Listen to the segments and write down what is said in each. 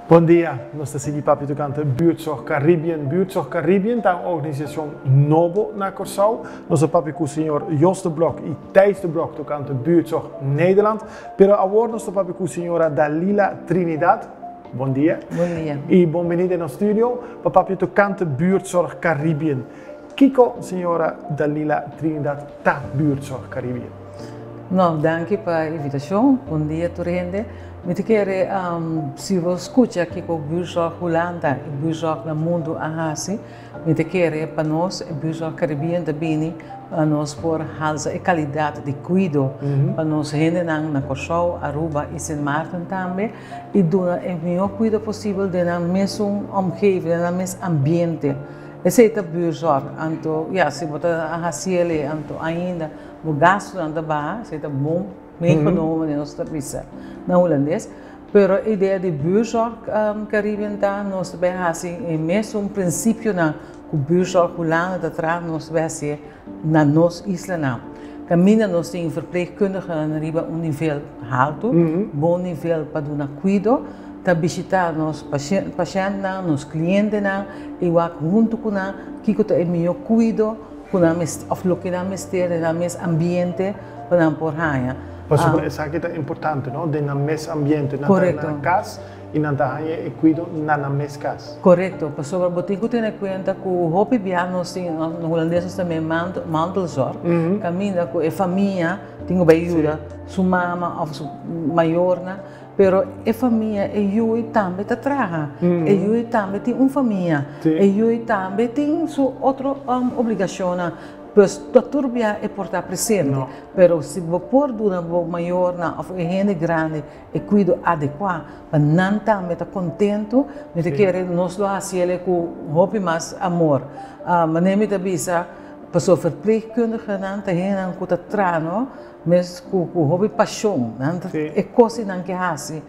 Bon dia, nos ta sigui papia tocante Buurtzorg Caribbean. Buurtzorg Caribbean ta un organisacion nobo na Corsou. Nos a papia cu señor Jos de Blok y Thijs de Blok tocante Buurtzorg Nederland. Pero awor nos ta papia cu señora Dalila Trinidad. Bon dia. Bon dia. Y bon bini den nos studio pa papia tocante Buurtzorg Caribbean. Kico, señora Dalila Trinidad, ta Buurtzorg Caribbean? No, danki pa e invitacion. Bon dia tur hende. Mi ta kere si bo scucha kico Buurtzorg Hulanda y Buurtzorg na mundo a haci, mi ta kere pa nos e Buurtzorg Caribbean ta bini pa nos por halsa e calidad di cuido pa nos hendenan na Corsou, Aruba y Sint Maarten tambe y duna e miho cuido posibel den nan mesun omgeving, den nan mes ambiente. Esei ta buurzorg. Anto, ya, si bo ta haci el'e, anto ainda bo gastunan ta baha, esei ta bon meegenomen, manera nos ta bisa na hulandes. Pero e idea di Buurzorg Caribbean ta nos ta bay haci e mesun principionan cu Buurzorg Hulanda ta traha, nos ta bay haci'e na nos islanan. Caminda nos tin verpleegkundigenan riba un nivel halto, bon nivel pa duna cuido, ta bishita nos pashentnan, nos clientenan y wak hunto cu nan kico ta e miho cuido cu nan mester of loke nan mester den nan mes ambiente pa nan por haña. Pasobra esaki ta importante, no? Den nan mes ambiente, nan ta na cas y nan ta haña e cuido na nan mes cas. Corecto, pasobra bo tin cu tene cuenta cu hopi bia nos tin, na hulandes nos ta meen mantelzorg, caminda cu e famia tin cu bay yuda su mama of su mayornan, pero e famia, e yui tambe ta traha, e yui tambe tin un famia, e yui tambe tin su otro obligacionnan. Pues ta tur bia e por ta presente, pero si bo por duna bo mayornan of e hende grandi e kuido adekuá pa nan tambe ta kontentu, mi ta kere nos lo hasi el ku hopi mas amor. Manera mi ta bisa, pasobra verpleegkundigenan ta hendenan ku ta traha no mes ku hopi pashon, nan ta e kos di nan ke hasi.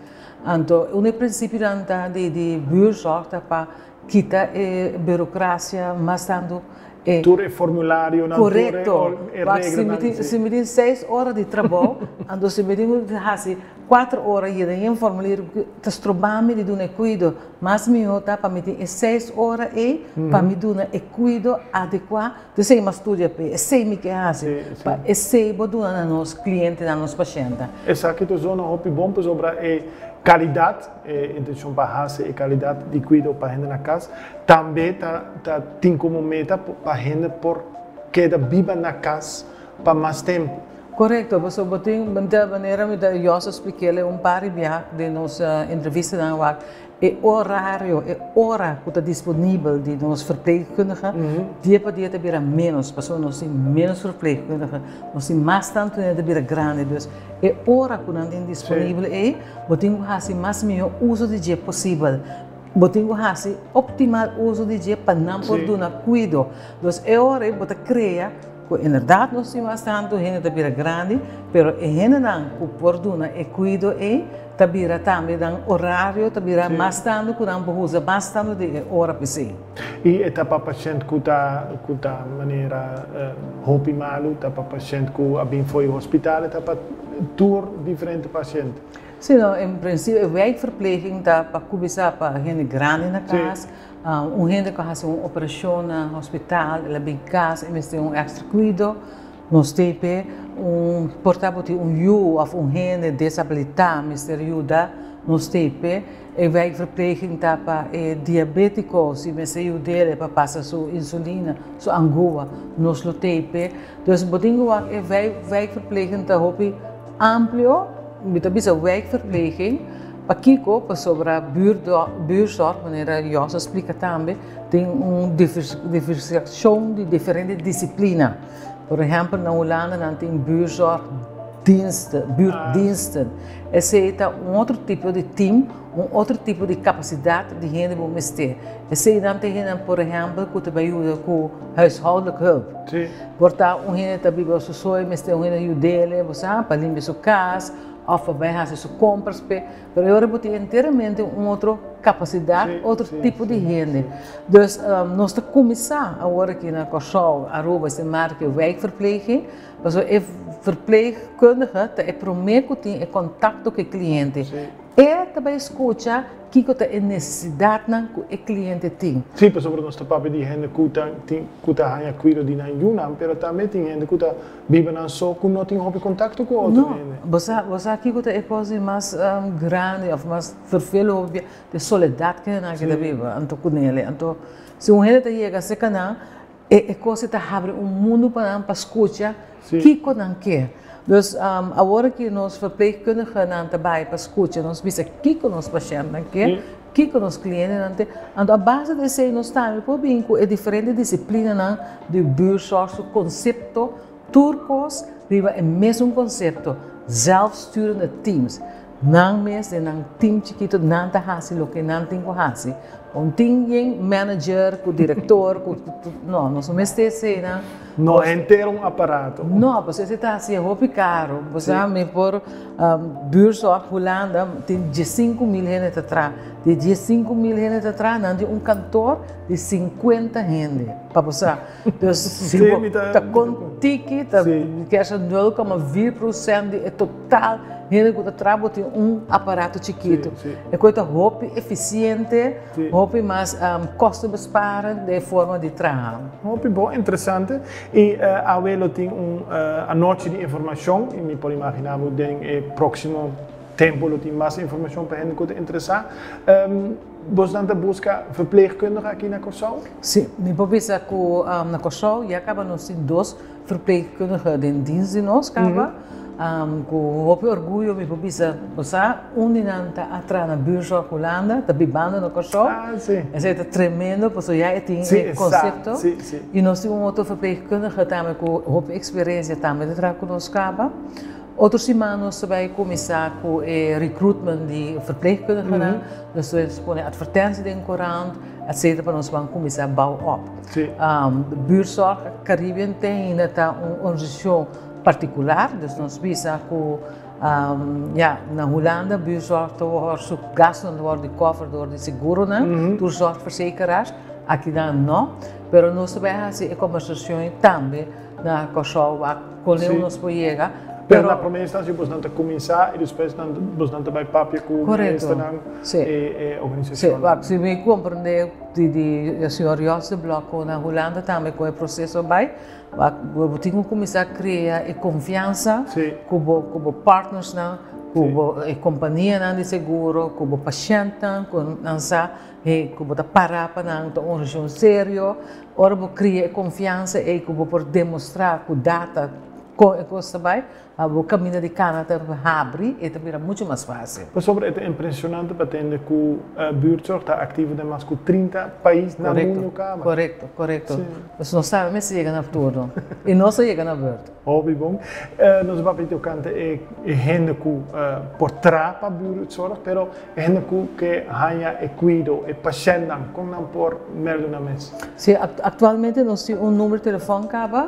Anto un di e prinsipionan ta di buurzorg ta pa kita e burokrasia mas tantu. E tur e formularionan, tur e reglanan. Correcto. Si mi tin 6 ora di trabou, anto si mi tin ku hasi 4 ora yena yen formulier ta stroba mi di duna e kuido. Mas miho ta pa mi tin e 6 ora ei pa mi duna e kuido adekuá. Esei mi a studia p'e, esei mi ke hasi. Pa esei bo duna na nos klientenan, nos pashentenan. Esaki ta zona hopi bon pasobra e kalidat, e intenshon pa hasi e kalidat di kuido pa hende na kas Tambe ta ta tin komo meta pa hende por keda biba na kas pa mas tempu. Korekto, pasobra bo tin ta manera mi ta Jos a splik'el un par di biaha den nos entrevistanan wak, e orario, e ora ku ta disponibel di nos verpleegkundige dia pa dia ta bira ménos, pasobra nos tin ménos verpleegkundige, nos tin mas tantu hende ta bira grandi, dus e ora ku nan tin disponibel ei bo tin ku hasi mas mihó uso di dje posibel. Bo tin ku hasi optimal uso di dje pa nan por duna kuido. Dus e ora ei bo ta krea ku inderdat nos tin mas tantu hende ta bira grandi, pero e hendenan ku por duna e kuido ei ta bira tambe nan orario ta bira mas tantu ku nan por usa mas tantu di e ora p'esei. I e ta pa pashènt ku ta ku ta manera hopi malu, ta pa pashènt ku a bin fo'i hospital, e ta pa tur diferente pashènt. Sí, no, en principio e wijkverpleging ta pa cuminsa pa hende grandi na cas, un hende cu a haci un operacion na hospital, el a bin cas e mester un extra cuido, nos tin p'e, un por ta bo tin un yu of un hende deshabilita mester yuda, nos tin p'e, e wijkverpleging ta pa e diabetico si mester yud'el pa pasa su insulina, su angua, nos lo tin p'e. Dus bo tin cu wak e wijkverpleging ta hopi amplio, mi ta bisa wijkverpleging, pakiko? Pasobra buurzorg, manera Jos a splika tambe, tin un diversificacion di diferente disciplina. Por ehempel na Hulanda nan tin buurzorgdiensten, buurtdiensten. Esei ta un otro tipo di team, un otro tipo di capacidad di hende bo mester. Esei nan ta hende por ehempel cu ta bay yuda cu huishoudelijk hulp. Por ta un hende ta biba su so e mester un hende yud'el, bo sa, pa limpia su cas of pa bay haci su compras p'e. Pero e ora bo tin enteramente un otro capacidad, otro tipo di hende. Dus nos ta cuminsa awor aki na Corsou, Aruba, Sint Maarten, wijkverpleging, pasobra e verpleegkundige ta e prome cu tin e contacto cu e cliente. E ta bai skucha kiko ta e nesesidatnan ku e kliente tin. Sí, pasobra nos ta papia di hende ku ta tin ku ta haña kuido di nan yunan, pero tambe tin hende ku ta biba nan so ku no tin hopi kontakto ku otro No, hende. bo sa bo sa kiko ta e kos di mas grandi òf mas ferfelu hopi bia? E soledat ku nan aki ta biba anto ku nele. Anto si un hende ta yega serka nan, E e kos ei ta habri un mundu pa nan pa skucha kiko nan ke. Dus awor aki nos verpleegkundigenan ta bai pa skucha, nos bisa kiko nos pashèntnan ke, kiko nos klientenan te. Anto a base di esei nos tambe por bin ku e diferente disiplinanan di buurtzorg su konsepto, tur kos riba e mesun konsepto, zelfsturende teams. Nan mes den nan team chikito nan ta hasi loke nan tin ku hasi. Un tin yen manager ku direktor ku no, nos no mester eseinan. No henter un aparato. No, pasobra esei ta hasi hopi karo. Bo sa mi por buurtzorg Hulanda tin 15.000 hende ta traha. Di 15.000 hende ta traha nan tin un kantor di 50 hende. Pa bo sa. Dus si bo ta kon tiki ta kèsha 0,4% di e total hende ku ta traha bo tin un aparato chikitu. E kos ta hopi efisiente, hopi mas kostenbesparend den e forma di traha. Hopi bon, interesante. I awe lo tin un anochi di informashon i mi por imaginá bo den e próksimo tempu lo tin mas informashon pa hende ku ta interesá. Bosnan ta buska verpleegkundige aki na Kòrsou? Sí, mi por bisa ku na Kòrsou ya kaba nos tin dos verpleegkundige den dins di nos kaba. Ku hopi orguyo mi por bisa bo sa un di nan ta a traha na Buurtzorg Hulanda, ta bibando na Kòrsou. Esei ta tremendo pasobra ya e tin e konsepto. I nos tin un otro verpleegkundige tambe ku hopi eksperensia tambe ta traha ku nos kaba. Otro siman nos ta bai kuminsá ku e recruitment di verpleegkundigenan. Nos ta bai pone advertentie den korant, etcetera, pa nos ban kuminsá bou op. Buurtzorg Caribbean te ainda ta un organisashon partikular, dus nos bisa ku ya, na Hulanda buurtzorg ta wòrdu, su gastunan ta wòrdu di kòver dor di seguronan, tur zorgverzekeraars, akinan no. Pero nos ta bai hasi e kombersashon tambe na Kòrsou wak kon leu nos por yega. Pero na promé instansia bosnan ta kuminsá i despues nan bosnan ta bai papia ku ministernan e organisashonnan. Sí, wak si mi komprendé di di señor Jos de Blok ku na Hulanda tambe kon e proseso a bai, wak bo tin ku kuminsá krea e konfiansa ku bo ku bo partnersnan, ku bo e kompanianan di seguro, ku bo pashèntnan ku nan sa Hey, ku bo ta pará pa nan ta un relashon serio. Ora bo kria e konfiansa ei ku bo por demostrá ku data kon e kos ta bai, pa bo kaminda di kana ta habri e ta bira muchu mas fásil. Pasobra e ta impresionante pa tende ku Buurtzorg ta aktivo den mas ku 30 pais na mundu kaba. Korekto, korekto. Nos no sabe mester yega na turno i nos a yega na beurt. Hopi bon. Nos a papia tokante e hende ku por traha pa Buurtzorg, pero e hende ku ke haña e kuido, e pashèntnan, kon nan por mèldu nan mes? Sí, aktualmente nos tin un number telefòn kaba,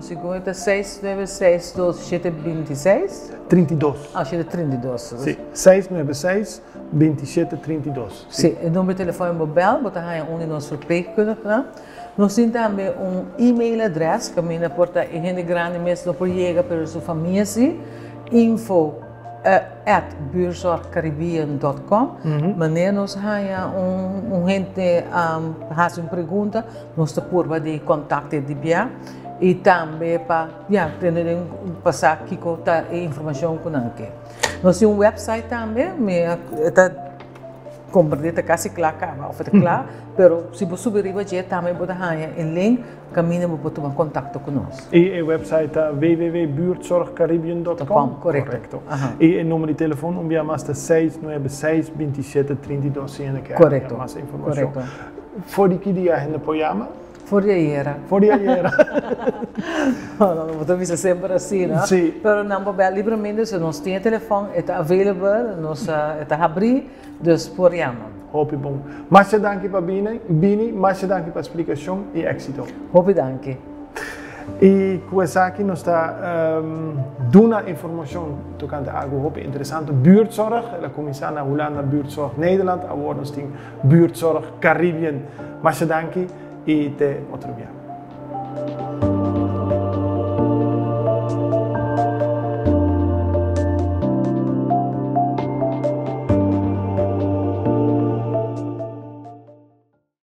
segun e ta 6 9 6 2 7 26. 32. Ah, 7 32. Sí, 6 9 6 27 32. Sí, e number telefòn bo bèl, bo ta haña un di nos verpleegkundigenan. Nos tin tambe un e-mail adres kaminda por ta e hende grandi mes no por yega pero su famia si, info at buurzorgcaribbean dot com. Manera nos haña un hende hasi un pregunta nos ta purba di kontakte di bia i tambe pa ya tene den pasá kiko ta e informashon ku nan ke. Nos tin un website tambe mi ta. Komprendé ta kasi kla kaba òf e ta kla, pero si bo subi riba dje tambe bo ta haña e link kaminda bo por tuma kontakto ku nos. I e website ta www.buurtzorgcaribbean.com? Korekto. I e number di telefon un bia mas ta 696 27 32 si hende ke haña mas informashon. Korekto. For di ki dia hende por yama? For di ayera. For di ayera. No, no, bo ta bisa semper asina. Sí. Pero nan por bel libremente, si nos tin e telefòn, e ta available, nos e ta habrí, dus por yama. Hopi bon. Masha danki pa bini, bini, masha danki pa splikashon i éksito. Hopi danki. I ku esaki nos ta duna informashon tokante algu hopi interesante, buurtzorg. El a kuminsá na Hulanda Buurtzorg Nederland, awor nos tin Buurtzorg Caribbean. Masha danki i te otro bia.